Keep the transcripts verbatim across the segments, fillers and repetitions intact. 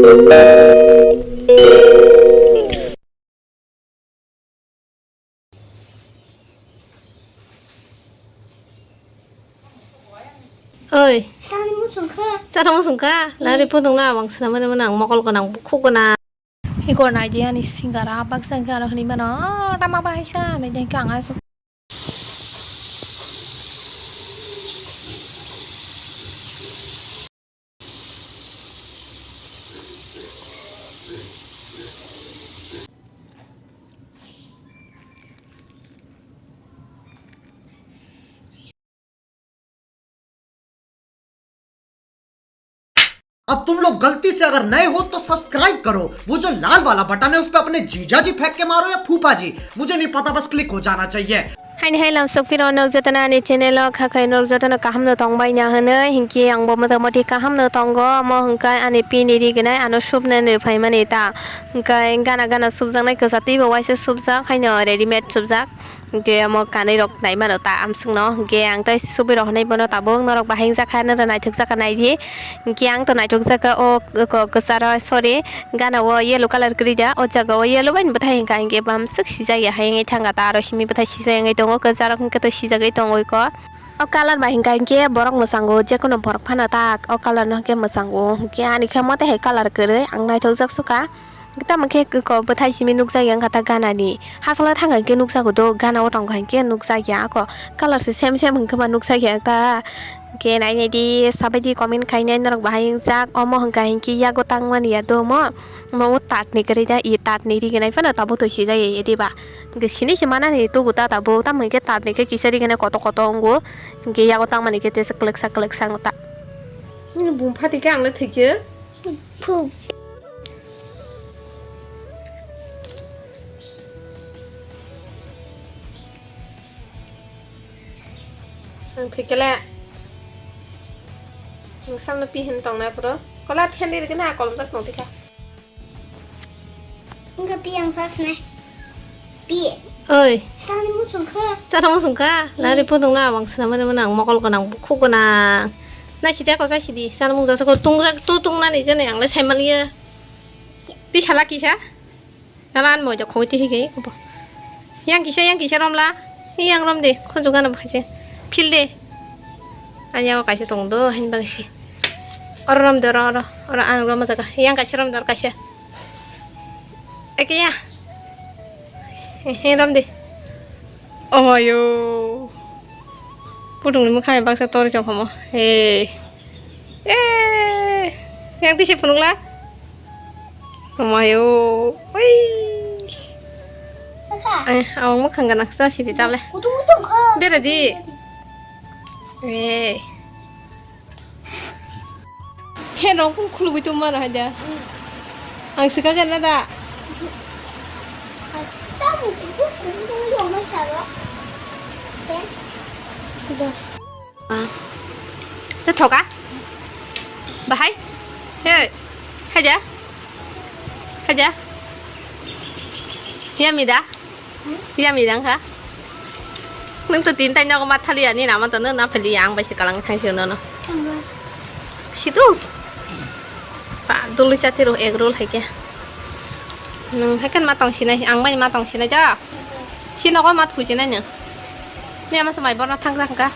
Oi. Sani muchung kha. Chata muchung kha? Hmm. Lari pudung la abang swnam mani mani ang mokol gwnang, bukhuk gwnang. Igor nai di ani singara baksa hwnkhe ano hwnwi mano, "Oh, rama bahai sa," hwnwi di hwnkhe ang aswk. अब तुम लोग गलती से अगर नए हो तो सब्सक्राइब करो, वो जो लाल वाला बटन है उस पे अपने जीजा जी फेंक के मारो या फूफा जी, मुझे नहीं पता, बस क्लिक हो जाना चाहिए। Haini hai lamsok phiro nok jotono ani channel o kha khai nok jotono kaham no tong bai na hwnwi hinkhe ang bo motamoti kaham no tongo, omo hwnkhe ani pini ri gwnai ano subna nw phaimani ta hwnkhe gana gana subjaknai kwchar tei bo waisa subjak haino readymade subjak. Hwnkhe omo kanwi rok nai mano ta amswkno, hwnkhe ang tei subui rok hinwi bono tabuk norok bahai wngjakha, norok naithok jakha naidi. Hwnkhe ang to naithok jakha o k-, k-, kwcharo, sorry, gana o yellow colour kwrwi da, o jaga o yellow bai bwthai hwnkha, hwnkhe bamswk sijak ya hai wngwi thangkha ta, aro simi bwthai sijak wngwi tongo, kwcharok hwnkhe to sijagwi tongo iko. O colour bai hwnkha hwnkhe borok mwchango, jekono borok phano ta o colour no hwnkhe mwchango, hwnkhe ani khe mote hai colour kwrwi ang naithok jak sukha. Tamo khe ko bwthai simi nukjak ya wngkha ta gana ni. Hasalo thang khe nukjago do, gana o tong kha hwnkhe nukjak ya. Ako colour se same same hwnkhe ma nukjak ya ta. Hwnkhe nai nai di, sabai di, comment khai nai norok bahai wngjak. Omo hwnkha hwnkhe yago tang mani ya do omo. Omo tat ni kwrwi da, i tat ni ri gwnai phano tabuk to sijak ya diba. Hwnkhe sini se mana ni tugu ta tabuk. Tamo hwnkhe tat ni khe kisa ri gwnai koto koto wngo. Hwnkhe yago tang mani khe tesa kwlwksa kwlwksa wngo ta. Bum phati khe ang le thwi khe. Phuk. Ang thwi kele. Ang salno pi hin tong na puro. Kola phen di rikna kolom das nong tikha. Wngkha pi ang sas ne. Pi. Oi. Sani muchung kha. Chata muchung kha. Hmm. Lari pudung la abang swnam mani mani ang mokol gwnang, bukhuk gwnang. Nai sidi ako chai sidi. Sana mung jasa ko tungjak tu tung nani jene ang le sai maliya. Ti sala kisa? Nala an moja khoi ti hige. Yang kisa, yang kisa romla. Yang rom de. Khunju gana bhaje. Phil de. Anya ko kaisa tong do hin bang si. Oro rom de oro, oro. Oro an rom jaga. Yang kaisa rom de oro kaisa. Eke ya. He, he, rom de. Omayo. Pudung ni mukha baksa tor jok homo. He. Eh. Yang tisi phunukla. Omayo. Oi. Kaka. Eh, awang mukhang gana sa sidi tale. Kutung kutung kha. Bera di. Eh. He rong khum khulugui tongma rw hai da. Ang swkang gana da. Tamo kutung kutung tongma salo. Sida. Ah. Te thoka? Bahai? He. Haja? Haja? Yummy da? Yummy dang kha? Nung to tin tai nogo ma thali ani nama to nung na phali yang bai se kalang thang se nono. Situ. Pa dulu chati ro egg roll hai khe. Nung hai kan ma tong sinai, ang bai ma tong sinai ja. Si nogo ma thu sinai nung. Ni ama samai borna thang thang kha.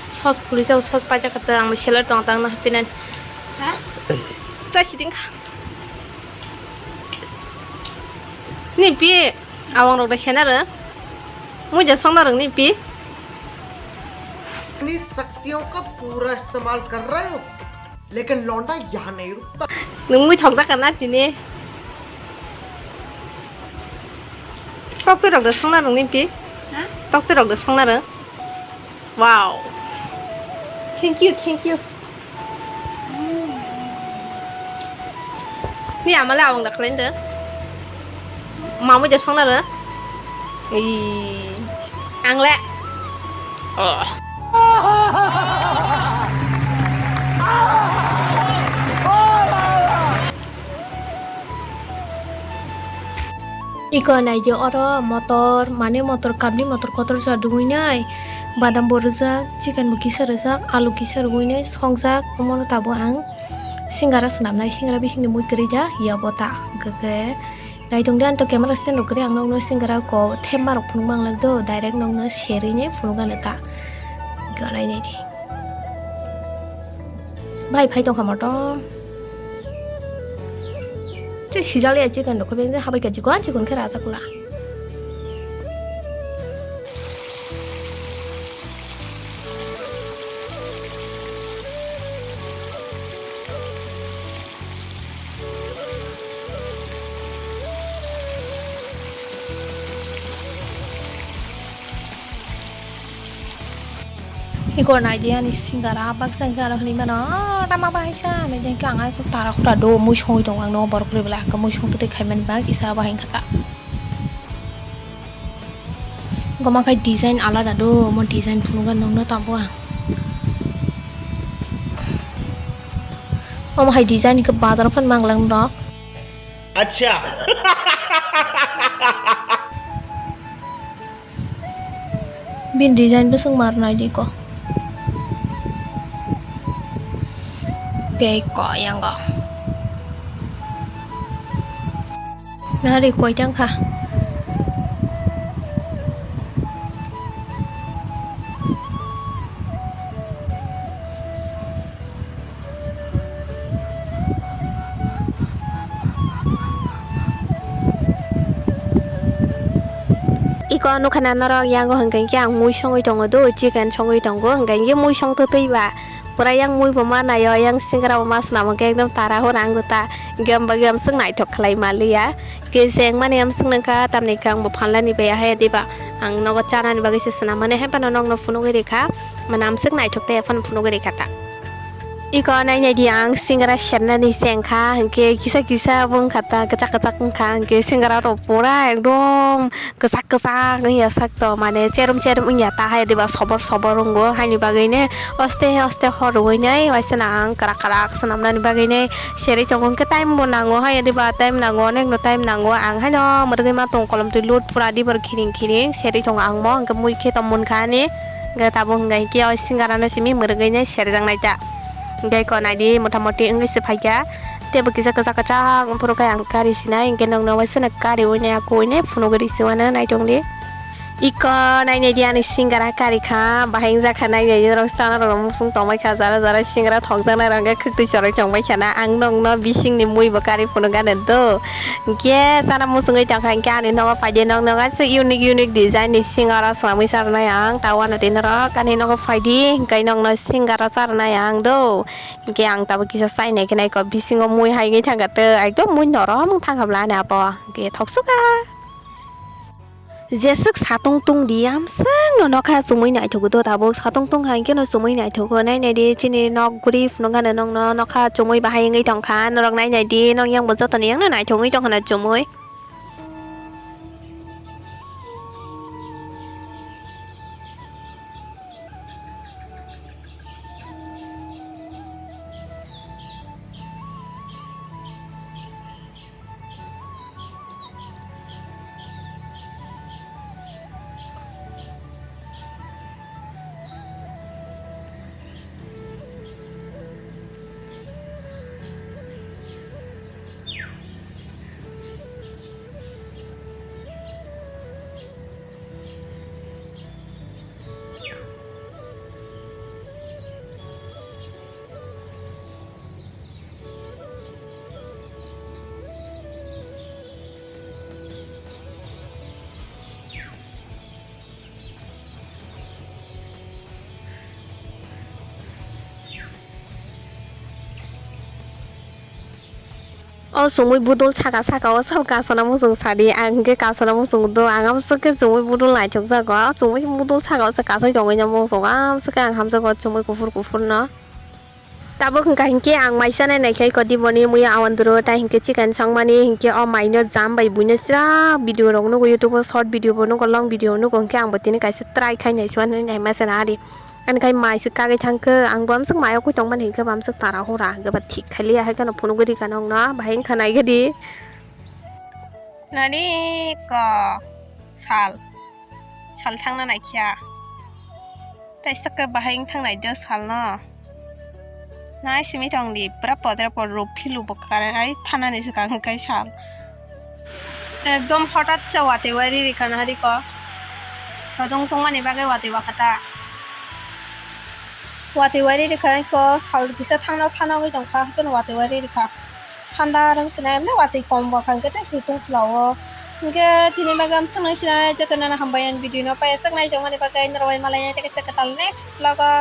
Sos puli jao, sos paijak kha ta, ang salad tong tang na happy nan. Ha? Cha siding kha. Ni pi, awang rok da sena re. Mui ja song na rang ni pi. अपनी शक्तियों का पूरा इस्तेमाल कर रहे हो। लेकिन लौंडा यहाँ नहीं रुकता। Nung mui thok jak na tini. Tok twi rok da song na rang ni pi. Ha? Tok twi rok da song na rang. Wow. Thank you, thank you. Ni ama le awang da khlai de. Mamui de song na re. Ii. Ang le. Oh. Iko naidi oro motor, mane motor kapni motor kotor sa dugui nai, badam bo rijak, chicken bo kisa rijak, alu kisa rugui nai songjak, omono tabuk ang Singara swnamnai, singara bisingni mui kwrwi da, yabo ta. Hwnkhe naitong de, anto camera stand rok kwrwi, ang nokno singara ko thepma rok phunuk mang lak do, direct nokno serwi ni phunuk ano ta. Hwnkhe nainai di. Bai phai tongkha motom. Che sijak ya chicken rok, khe beng je habai kha chikon, chikon khe rajak la. Iko nai di ani singara baksa hwnkhe ano hinwi mano, "Oh, rama bahai sa," hinwi hwnkhe ang aswk tara khura do, mui songwi tongo ang no borok kwrwi belai, hwnkhe mui song twi khaimani ba kisa bahai wngkha ta. Goma khai design alada do, omo design phunukgwi nongno tabuk ang. Omo hai design khe bazar phan manglang rok. Acha. Bini design bwswk mar nai di ko. Tei ko yango. Nari koi tang kha. Iko nukha na norok yango hwnkhe khe ang mui songwi tongo do, chicken songwi tongo, hwnkhe khe mui songtwi twi ba. Pura yang mui bo ma naio, yang singra bo ma swnam hwnkhe ekdom tara hor ang ta, gam ba gam swk naithok khlai maliya. Khe se wngmani amswk nangkha, tamni khe ang bo phalnani bai ahai diba, ang nogo chanani bagwi se swnam mani hai phano nokno phunugwi rikha, mane amswk naithok tei phano phunugwi rikha ta. Iko nainai di ang singra sernani se wngkha, hwnkhe kisa kisa bo wngkha ta, kwchak kwchak wngkha, hwnkhe singra rok pura ekdom kwchak kwchak wngya sak to, mane cherum cherum wngya ta hai diba, sobor sobor wngo, haini bagwi ne oste oste hor rwui nai waisa na ang kwrak kwrak swnamnani bagwi ne. Serwi tongo hwnkhe time bo nango hai diba, time nango, onekno time nango. Ang haino mwrwgwi ma tong kolom twi lut pura dibor khiring khiring serwi tongo ang mo, hwnkhe mui khe tong munkha ani. Hwnkhe tabuk hwnkhe khe o singarano simi mwrwgwi nai serjaknai ta. Hwnkhe ko naidi motamoti wngwi se phaikha. Teibo kisa kwchak kwchak phuru khe ang kari sinai, hwnkhe nokno waisa no kariui nai, akuui nai phunugwi risi uanw naitongdi. Iko nainai di ani singara kari kha, bahai wngjakha nainai di norok chana rok musung tongbai kha, jara jara singara thokjaknai rok hwnkhe khwtwi chorwi tongbai kha na, ang nokno bisingni mui bo kari phunuk gana do. Hwnkhe chana musungwi tongkha hwnkhe ani nogo phaidi nokno kaisa unique unique design ni singara swnamwi charwnai ang, ta uanw di norok ani nogo phaidi hwnkhe nokno singara charwnai ang do. Hwnkhe ang tabuk kisa chainai khe naikha bisingo mui hai wngwi thangkha tei ekdom mui norom wng thangkha bwla ani abo hwnkhe thoksukha. Jeswk satung tungdi, amswkno nokha chumui naithogo do tabuk, satung tungkha hwnkhe no chumui naithogo. Nainai di chini nok guri phunukgano nokno nokha chumui bahai wngwi tongkha, norok nainai di, nok yang bo jotoni yang no naithok wngwi tongkha na chumui. O chumui budol saka saka o sao kasana muchung sadi, ang hwnkhe kasana muchung do, ang amswk khe chumui budol naithok jago, o chumui budol saka o se kasai tongwi na muchung, amswk khe ang hamjago chumui kuphur kuphur no. Tabuk hwnkha hinkhe ang maisa nai naikhe kodi boni muya awandru tai hinkhe chicken songmani hinkhe o maino jam bai buino sra video rok nugo YouTube o short video bo nugo long video nugo hinkhe ang bo tini kaisa try khai nai suan nai masa na ari. Ani khai mai se kagwi thangkhe, ang bo amswk mai o kwi tongmani hinkhe bo amswk tara hora hinkhe ba thik khailiya, hai kheno phunugwi rikha nokno, bahai wngkha naigadi. Nani ko sal, sal thangna naikha. Taisa khe bahai wng thang naidi salno. Nai simi tong di, pura podre podro philu bo kare ai thanani swkang kai sal. Ekdom hothat cha watwi wari rikha na hariko. Todong tongmani bagwi watwi wakha ta. Watwi wari rikha ko sal kisa thangno thano wngwi tongkha, haikhe watwi wari rikha. Thanda rwng sinai emne watwi kom bwkha hwnkhe tei swi tong chwla o. Hwnkhe tini bagwi am swknai sinai jotono hambai ang video no pai swknai tongmani bagwi norok bai malai nai tei kaisa kwtal next vlog o.